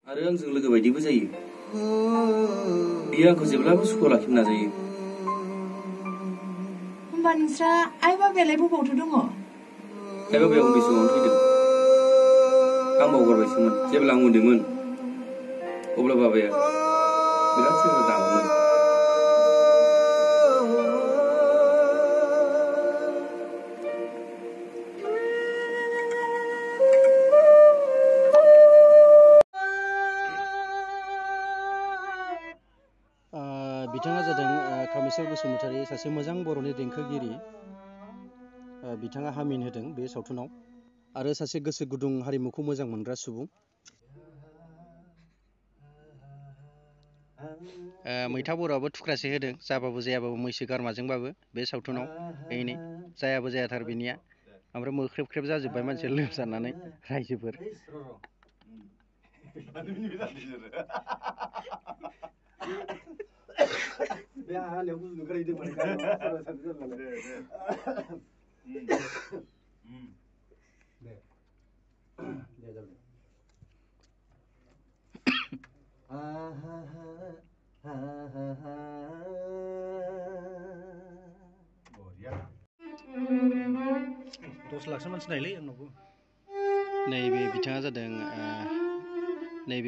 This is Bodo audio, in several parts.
आरो आंजों लोगो बायदिबो जायो। बियो आंखौ जेब्लाबो सुखुआव लाखिनो नाजायो। होमबा नोंस्रा आइ बाबायालाय बबावथो दङ? आइ बाबाया उन्दै समावनो थैदों। आं बावगारबायसोमोन। जेब्ला आं उन्दैमोन अब्ला बाबाया बिराद सेरजा दामोमोन। बिथाङा जादों कामेस्वर बसुमतारी, सासे मोजां बर'नि देंखोगिरि। बिथाङा हामिन होदों बे सावथुनाव आरो सासे गोसो गुदुं हारिमुखौ मोजां मोनग्रा सुबुं। मैथा बर'आबो थुख्रासे होदों, जाबाबो जायाबाबो मैसो गारमाजोंबाबो बे सावथुनाव बेनो जायाबो जायाथार बेनिया। ओमफ्राय मोख्रेब ख्रेब जाजोब्बाय मानसिया लोमजानानै रायजोफोर। दस लाखसो मानसि नायलै आंनावबो। नैबे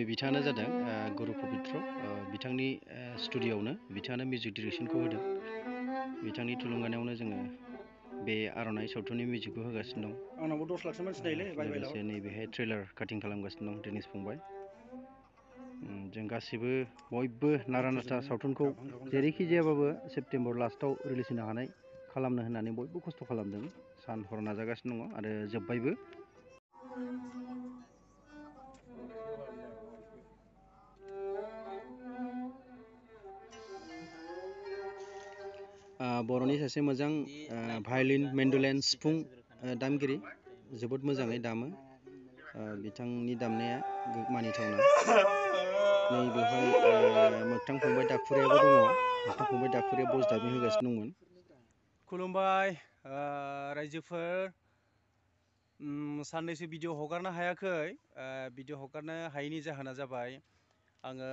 बिथाङा जादों गुरु पबित्र। बिथांनि स्टुडिअ'आवनो बिथाङानो मिउजिक डिरेक्सनखौ होदों। बिथांनि थुलुंगानायावनो जोङो बे आर'नाइ सावथुननि मिउजिकखौ होगासिनो दं। आंनावबो 10 लाखसो मानसि नायलै लोगोसे नैबेहाय ट्रेलार काटिं खालामगासिनो दं दिनेश फंबाय। जों गासिबो बयबो नारा नाथा सावथुनखौ जेरैखि जायाबाबो सेप्तेम्बर लास्टआव रिलिज होनो हानाय खालामनो होननानै बयबो खस्थ' खालामदों, सान हर नाजागासिनो दङ आरो जोब्बायबो। बर'नि सासे मोजां भायलिन, मेन्डलिन, सिफुं दामगिरि, जोबोद मोजाङै दामो। बिथांनि दामनाया मानिथावना। नै बेवहाय मोगथां फंबाय दाखुरायाबो दङ। मोगथां फंबाय दाखुराया बस दाबिं होगासिनो दंमोन। खुलुमबाय रायजोफोर। साननैसो भिडिअ हगारनो हायाखै। भिडिअ हगारनो हायैनि जाहोना जाबाय आङो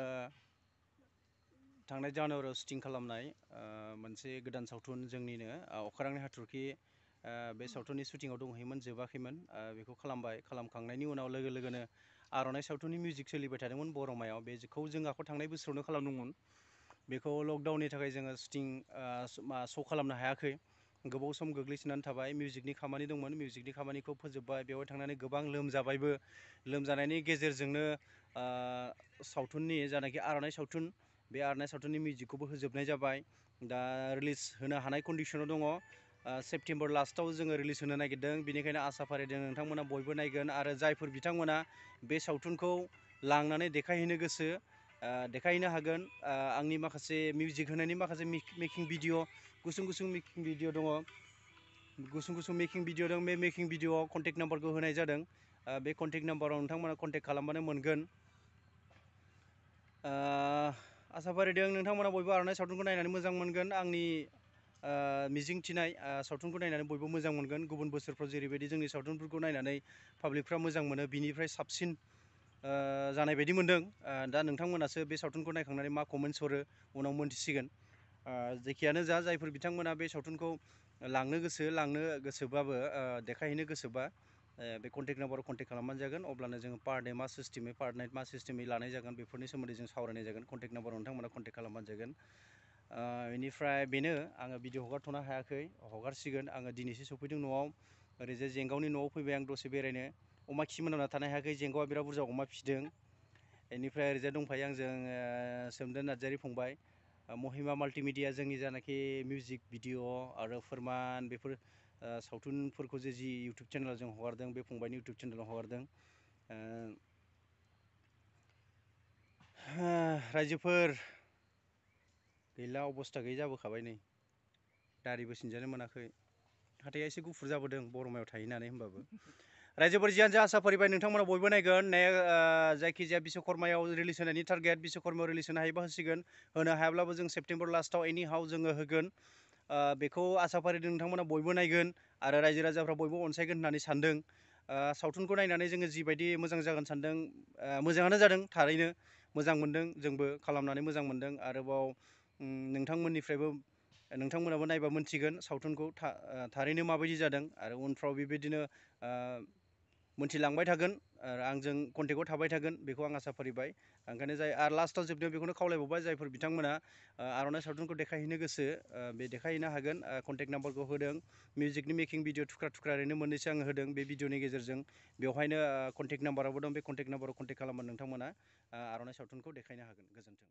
थांनाय जानुवारियाव शुटिं खालामनाय मोनसे गोदान सावथुन जोंनिनो अख्रांनि हाथरखि, बे सावथुननि शुटिंआव दंहैयोमोन, जोबाखैमोन। बेखौ खालामखांनायनि उनाव लोगो लोगोनो आर'नाइ सावथुननि मिउजिक सोलिबाय थादोंमोन बर'मायाव। बेखौ जों थांनाय बोसोरावनो खालामदोंमोन। बेखौ लकडाउननि थाखाय जोङो शुटिं श' खालामनो हायाखै। गोबाव सम गोग्लैसोनानै थाबाय। मिउजिकनि खामानि दंमोन, मिउजिकनि खामानिखौ फोजोबबाय। बेवहाय थांनानै गोबां लोमजाबायबो। लोमजानायनि गेजेरजोंनो सावथुननि जानाखि आर'नाइ सावथुन, बे आर'नाइ सावथुननि मिउजिकखौबो होजोबनाय जाबाय। दा रिलिज होनो हानाय कन्डिसनाव दङ। सेप्तेम्बर लास्टआव जोङो रिलिज होनो नागिरदों। बेनिखायनो आसा फारिदों नोंथांमोना बयबो नायगोन आरो जायफोर बिथांमोना बे सावथुनखौ लांनानै देखायहैनो गोसो देखायहैनो हागोन। आंनि माखासे मिउजिक होनायनि माखासे मेकिं भिडिअ, गुसुं गुसुं मेकिं भिडिअ दङ। बे मेकिं भिडिअआव कन्टेक्ट नाम्बारखौ होनाय जादों। बे कन्टेक्ट नाम्बाराव नोंथांमोना कन्टेक्ट खालामबानो मोनगोन। आसा फारिदों नोंथांमोना बयबो आर'नाइ सावथुनखौ नायनानै मोजां मोनगोन। आंनि मिजिंथिनाय सावथुनखौ नायनानै बयबो मोजां मोनगोन। गुबुन बोसोरफ्राव जेरैबायदि जोंनि सावथुनफोरखौ नायनानै पाब्लिकफ्रा मोजां मोनो, बिनिफ्राय साबसिन जानाय बायदि मोनदों। दा नोंथांमोनासो बे सावथुनखौ नायखांनानै मा कमेन्ट्स हरो उनाव मोनथिसिगोन। जेखियानो जा, जायफोर बिथांमोना बे सावथुनखौ लांनो गोसोबाबो देखायहैनो गोसोबा बे कन्टेक्ट नाम्बाराव कन्टेक्ट खालामबानो जागोन। अब्लानो जोङो पार डे मा सिस्टेमै, पार नाइट मा सिस्टेमै लानाय जागोन बेफोरनि सोमोन्दै जों सावरायनाय जागोन। कन्टेक्ट नाम्बाराव नोंथांमोना कन्टेक्ट खालामबानो जागोन। बेनिफ्राय बेनो, आङो भिडिअ हगारथ'नो हायाखै, हगारसिगोन। आङो दिनैसो सफैदों न'आव। ओरैजाय जेंगावनि न'आव फैबाय आं दसे बेरायनो। अमा खि मोनामना थानो हायाखै, जेंगावआ बिराद बुरजा अमा फिसिदों। बेनिफ्राय ओरैजाय दंफायो आंजों सोमदोन नार्जारि फंबाय। महिमा माल्टिमिडिया, जोंनि जानाखि मिउजिक भिडिअ आरो फोरमान, बेफोर सावथुनफोरखौ जि इउटुब चेनेलाव जों हगारदों, बे फंबायनि इउटुब चेनेलाव हगारदों। रायजोफोर, गैला, अबस्था गैयै जाबोखाबाय नै। दारिबो सिनजानो मोनाखै। हाथाइया एसे गुफुर जाबोदों बर'मायाव थाहैनानै, होमबाबो। रायजोफोर, जियानो जा, आसा फारिबाय नोंथांमोना बयबो नायगोन। जायखिजाया बिश्वकर्मायाव रिलिज होनायनि टारगेट। बिश्वकर्मायाव रिलिज होनो हायोबा होसिगोन, होनो हायाब्लाबो जों सेप्तेम्बर लास्टआव एनि हाउ जोङो होगोन। बेखौ आसा फारिदों नोंथांमोना बयबो नायगोन आरो रायजो राजाफ्रा बयबो अनसायगोन होननानै सानदों। सावथुनखौ नायनानै जोङो जिबायदि मोजां जागोन सानदों मोजाङानो जादों थारैनो मोजां मोनदों जोंबो खालामनानै मोजां मोनदों आरोबाव नोंथांमोननिफ्रायबो नोंथांमोनाबो नायबा मोनथिगोन सावथुनखौ थारैनो माबायदि जादों आरो उनफ्राव बेबायदिनो मोनथिलांबाय थागोन आरो आंजों कन्टेक्टआव थाबाय थागोन बेखौ आं आसा फारिबाय ओंखायनो आरो लास्टआव जोबनायाव बेखौनो खावलायबावबाय जायफोर बिथांमोना आर'नाइ सावथुनखौ देखायहैनो गोसो बे देखायहैनो हागोन कन्टेक्ट नाम्बारखौ होदों मिउजिकनि मेकिं भिडिअ थुख्रा थुख्रा ओरैनो मोननैसो आङो होदों बे भिडिअनि गेजेरजों बेवहायनो कन्टेक्ट नाम्बारावबो दं बे कन्टेक्ट नाम्बाराव कन्टेक्ट खालामबानो नोंथांमोना आर'नाइ सावथुनखौ देखायनो हागोन गोजोन्थों।